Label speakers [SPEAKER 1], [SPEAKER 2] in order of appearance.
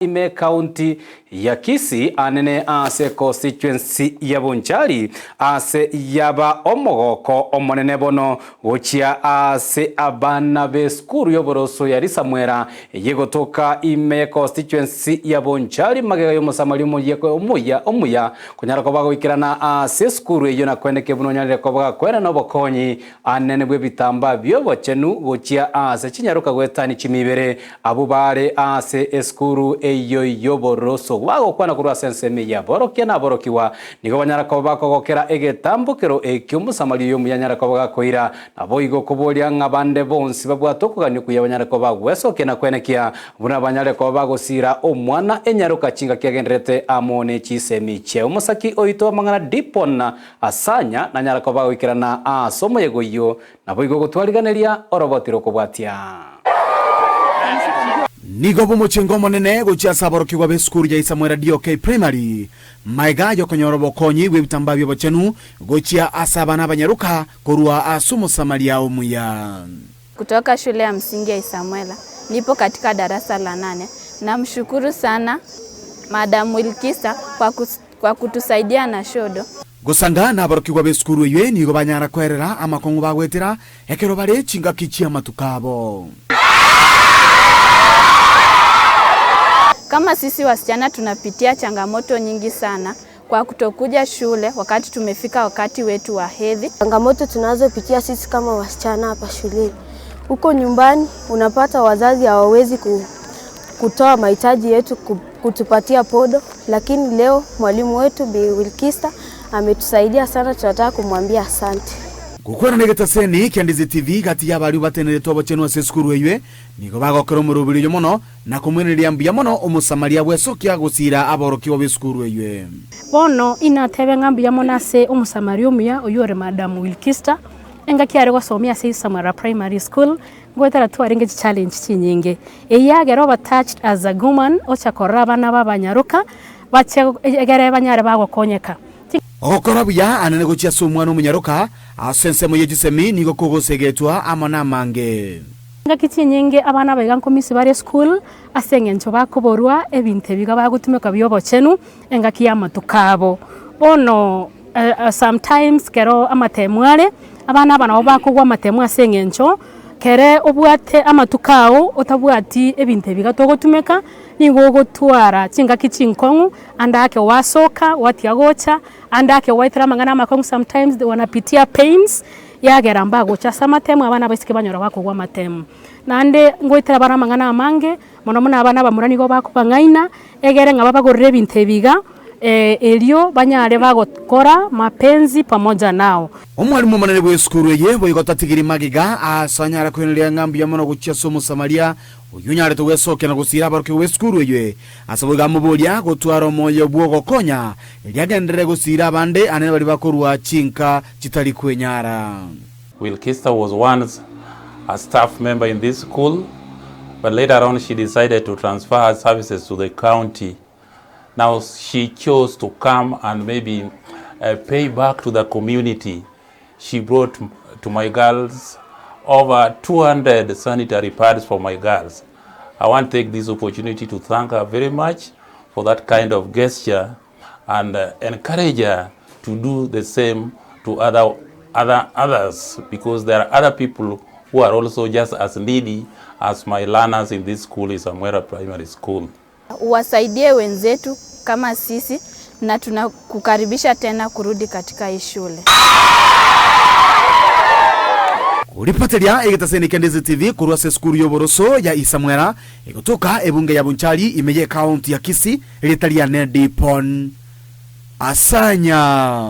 [SPEAKER 1] Ime County ya Kisii anene ase constituency ya Bonchari ase yaba omogoko omonene bono gochia ase abana b'esukuru y'oboroso ya Risamwera eyegotoka ime constituency ya Bonchari magega y'omosamari omuya omuya konyara koba goikerana ase esukuru eyio na koendeke buna onyarire koba gakoenana obokonyi anene bw'ebitambaa bi'obochenu gochia aase chinyaroka goetania chimi ibere, abwo baare aase esukuru eyio y'oboroso. Bagokwana korwa ase ensemo eyio aborokia na aborokigwa nigo banyara koba bakogokera egetambokero ekio Omosamaria oyo omuya anyare koba gakoira. Naboigo koboria ng'a bande bonsi babwate okogania okuya banyare koba bagwesokia na kwenekia buna banyare koba bagosiira omwana enyaroka chingaki agendererete amo ne chisemi chiaye. Omosaki oito amang'ana Dipon Asanya nanyare koba goikerana aase omoyega oyio, naboigo gotwariganeria oroboti rokobwatia.
[SPEAKER 2] Nigo bw'omochengo omonene gochia ase aborokigwa b'esukuru ya Isamwera DOK Primary, magega y'okonyora obokonyi bw'ebitambaa bi'obochenu gochia ase abana abanyaroka korwa ase Omosamaria omuya.
[SPEAKER 3] Kutoka shule ya msingi ya Isamwela, nipo katika darasa la nane. Namshukuru sana Madam Wilkisa kwa Kwa kutusaidia na shodo.
[SPEAKER 2] Gosanga naborokigwa b'esukuru eyio nigo banyara koerera amakong'u bagoetera ekero bare chingaki chi'amatuko abo.
[SPEAKER 3] Kama sisi wasichana tunapitia changamoto nyingi sana kwa kutokuja shule wakati tumefika wakati wetu wa hedhi.
[SPEAKER 4] Changamoto tunazopitia sisi kama wasichana hapa shuleni, huko nyumbani unapata wazazi hawawezi kutoa mahitaji yetu kutupatia podo, lakini leo mwalimu wetu Bi Wilkista ametusaidia sana, tunataka kumwambia asante.
[SPEAKER 2] Gokwana negetaseni kia Ndizi TV gati y'abaria bateneretwe obochenu ase esukuru eywe nigo bagokera omoroberi oyo mono na komwenereria mbuya mono Omosamaria bw'esokia gosiira aborokigwa b'esukuru eywe.
[SPEAKER 5] Bono inatebe ng'a mbuya mono ase Omosamaria omuya oyio ore Madam Wilkista, engaki are gosomia ase Isamara Primary School, Ngoetera twarenge chichallenge chinyinge. Eyio agera oba touched as a woman ocha korora abana aba abanyaroka bache egere banyare bagokonyeka.
[SPEAKER 2] Ogokora buya anene gochia ase omwana omonyaroka ase ensemo ye chisemi nigo kogosegetwa amo namange.
[SPEAKER 5] Chingaki chinyinge abana aba iga nkomisi bare eschool ase eng'encho bakoborwa ebinto ebi iga bagotumeka biobochenu engaki y'amatuko abo. Bono sometimes kero amatemu are, abana aba nabo bakogwa amatemu ase eng'encho kere obwate amatuko ao otabwati ebinto ebi iga togotumeka, nigo ogotwara chingaki chinkong'u, ande ake gwasoka gwatiga gocha, ande ake gwaetera amang'ana amakong'u sometimes wanapitia pains, yagera mbagocha ase amatemu abana abaiseke banyora bakogwa amatemu. Naende ngoetera bare amang'ana amange, mono mono abana abamura nigo bakobang'aina, egere ng'a babagorere ebinto ebi iga, erio banyare bagokora mapenzi pamoja nao.
[SPEAKER 2] Omwalimu omonene bw'esukuru eye boigo tatigiri magega ase anyare koiraneria ng'a mbuya mono gochia ase Omosamaria oyio onyarete gwesokia na gosiira aborokigwa b'esukuru eyio. Ase boigo amoboria gotwara omoyo bw'ogokonya, erio agenderere gosiira abande anene baria bakorua chinka chitari kwenyara.
[SPEAKER 6] Wilkista was once a staff member in this school, but later on she decided to transfer her services to the county. Now she chose to come and maybe uh, pay back to the community. She brought to my girls over 200 sanitary pads for my girls. I want to take this opportunity to thank her very much for that kind of gesture and uh, encourage her to do the same to other, other others because there are other people who are also just as needy as my learners in this school, Isamwera Primary School.
[SPEAKER 3] Uwasaidie wenzetu kama sisi na tunakukaribisha tena kurudi katika hii shule.
[SPEAKER 2] Koripateria egetaseni kia Ndizi TV korwa ase esukuru y'oboroso ya Isamwera egotoka ebunge ya Bonchari ime y'ekaunti ya Kisii, erieta riane Dipon Asanya.